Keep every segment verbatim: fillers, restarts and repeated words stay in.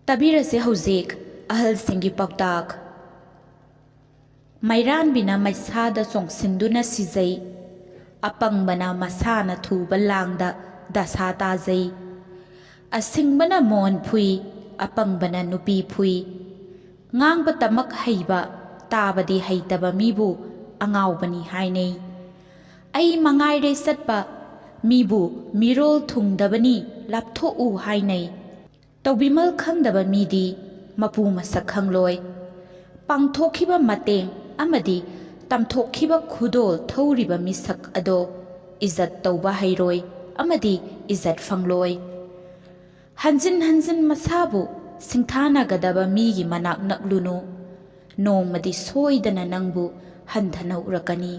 ꯇꯥꯕꯤꯔꯁꯦ ꯍꯧꯖꯤꯛ ꯑꯍꯜꯁꯤꯡꯒꯤ ꯄꯥꯎꯇꯥꯛ꯫ ꯃꯩꯔꯥꯟꯕꯤꯅ ꯃꯩꯁꯥꯗ ꯆꯣꯡꯁꯤꯟꯗꯨꯅ ꯁꯤꯖꯩ, ꯑꯄꯪꯕꯅ ꯃꯁꯥꯅ ꯊꯨꯕ ꯂꯥꯡꯗ ꯗꯁꯥ ꯇꯥꯖꯩ꯫ ꯑꯁꯤꯡꯕꯅ ꯃꯣꯟ ꯐꯨꯏ, ꯑꯄꯪꯕꯅ ꯅꯨꯄꯤ ꯐꯨꯏ꯫ ꯉꯥꯡꯕꯇꯃꯛ ꯍꯩꯕ, ꯇꯥꯕꯗꯤ ꯍꯩꯇꯕ ꯃꯤꯕꯨ ꯑꯉꯥꯎꯕꯅꯤ ꯍꯥꯏꯅꯩ꯫ ꯑꯩ ꯃꯉꯥꯏꯔꯦ ꯆꯠꯄ ꯃꯤꯕꯨ ꯃꯤꯔꯣꯜ ꯊꯨꯡꯗꯕꯅꯤ, ꯂꯥꯞꯊꯣꯛꯎ ꯍꯥꯏꯅꯩ꯫ ꯇꯧꯕꯤꯃꯜ ꯈꯪꯗꯕ ꯃꯤꯗꯤ ꯃꯄꯨ ꯃꯁꯛ ꯈꯪꯂꯣꯏ꯫ ꯄꯥꯡꯊꯣꯛꯈꯤꯕ ꯃꯇꯦꯡ ꯑꯃꯗꯤ ꯇꯝꯊꯣꯛꯈꯤꯕ ꯈꯨꯗꯣꯜ ꯊꯧꯔꯤꯕ ꯃꯤꯁꯛ ꯑꯗꯣ ꯏꯖꯠ ꯇꯧꯕ ꯍꯩꯔꯣꯏ ꯑꯃꯗꯤ ꯏꯖꯠ ꯐꯪꯂꯣꯏ꯫ ꯍꯟꯖꯤꯟ ꯍꯟꯖꯤꯟ ꯃꯁꯥꯕꯨ ꯁꯤꯡꯊꯥꯅꯒꯗꯕ ꯃꯤꯒꯤ ꯃꯅꯥꯛ ꯅꯛꯂꯨꯅꯨ꯫ ꯅꯣꯡꯃꯗꯤ ꯁꯣꯏꯗꯅ ꯅꯪꯕꯨ ꯍꯟꯊꯅ ꯎꯔꯛꯀꯅꯤ꯫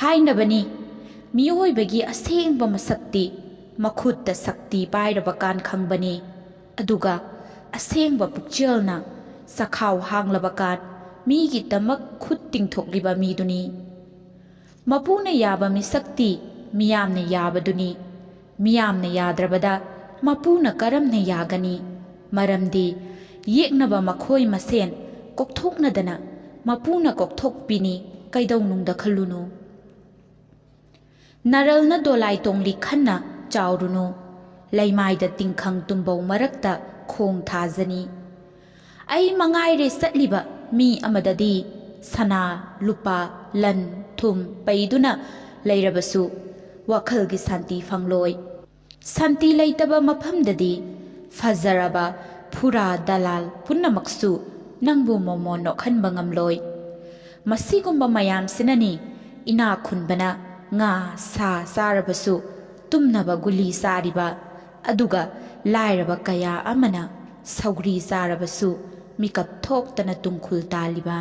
ꯍꯥꯏꯅꯕꯅꯤ, ꯃꯤꯑꯣꯏꯕꯒꯤ ꯑꯁꯦꯡꯕ ꯃꯁꯛꯇꯤ ꯃꯈꯨꯠꯇ ꯁꯛꯇꯤ ꯄꯥꯏꯔꯕ ꯀꯥꯟ ꯈꯪꯕꯅꯤ꯫ ꯑꯗꯨꯒ ꯑꯁꯦꯡꯕ ꯄꯨꯛꯆꯦꯜꯅ ꯆꯈꯥꯎ ꯍꯥꯡꯂꯕ ꯀꯥꯟ ꯃꯤꯒꯤꯗꯃꯛ ꯈꯨꯠ ꯇꯤꯡꯊꯣꯛꯂꯤꯕ ꯃꯤꯗꯨꯅꯤ꯫ ꯃꯄꯨꯅ ꯌꯥꯕ ꯃꯤꯁꯛꯇꯤ ꯃꯤꯌꯥꯝꯅ ꯌꯥꯕꯗꯨꯅꯤ꯫ ꯃꯤꯌꯥꯝꯅ ꯌꯥꯗ꯭ꯔꯕꯗ ꯃꯄꯨꯅ ꯀꯔꯝꯅ ꯌꯥꯒꯅꯤ? ꯃꯔꯝꯗꯤ ꯌꯦꯛꯅꯕ ꯃꯈꯣꯏ ꯃꯁꯦꯟ ꯀꯣꯛꯊꯣꯛꯅꯗꯅ ꯃꯄꯨꯅ ꯀꯣꯛꯊꯣꯛꯄꯤꯅꯤ, ꯀꯩꯗꯧꯅꯨꯡꯗ ꯈꯜꯂꯨꯅꯨ꯫ ꯅꯔꯜꯅ ꯗꯣꯂꯥꯏ ꯇꯣꯡꯂꯤ ꯈꯟꯅ ꯆꯥꯎꯔꯨꯅꯨ, ꯂꯩꯃꯥꯏꯗ ꯇꯤꯡꯈꯪ ꯇꯨꯝꯕꯧ ꯃꯔꯛꯇ ꯈꯣꯡ ꯊꯥꯖꯅꯤ꯫ ꯑꯩ ꯃꯉꯥꯏꯔꯦ ꯆꯠꯂꯤꯕ ꯃꯤ ꯑꯃꯗꯗꯤ ꯁꯅꯥ, ꯂꯨꯄꯥ, ꯂꯟ, ꯊꯨꯝ ꯄꯩꯗꯨꯅ ꯂꯩꯔꯕꯁꯨ ꯋꯥꯈꯜꯒꯤ ꯁꯥꯟꯇꯤ ꯐꯪꯂꯣꯏ꯫ ꯁꯥꯟꯇꯤ ꯂꯩꯇꯕ ꯃꯐꯝꯗꯗꯤ ꯐꯖꯔꯕ ꯐꯨꯔꯥ ꯗꯂꯥꯜ ꯄꯨꯝꯅꯃꯛꯁꯨ ꯅꯪꯕꯨ ꯃꯣꯃꯣꯟ ꯅꯣꯛꯍꯟꯕ ꯉꯝꯂꯣꯏ꯫ ꯃꯁꯤꯒꯨꯝꯕ ꯃꯌꯥꯝꯁꯤꯅꯅꯤ ꯏꯅꯥꯛ ꯈꯨꯟꯕꯅ ꯉꯥ, ꯁꯥ ꯆꯥꯔꯕꯁꯨ ꯇꯨꯝꯅꯕ ꯒꯨꯂꯤ ꯆꯥꯔꯤꯕ, ꯑꯗꯨꯒ ꯂꯥꯏꯔꯕ ꯀꯌꯥ ꯑꯃꯅ ꯁꯧꯒ꯭ꯔꯤ ꯆꯥꯔꯕꯁꯨ ꯃꯤꯀꯞ ꯊꯣꯛꯇꯅ ꯇꯨꯡꯈꯨꯜ ꯇꯥꯜꯂꯤꯕ꯫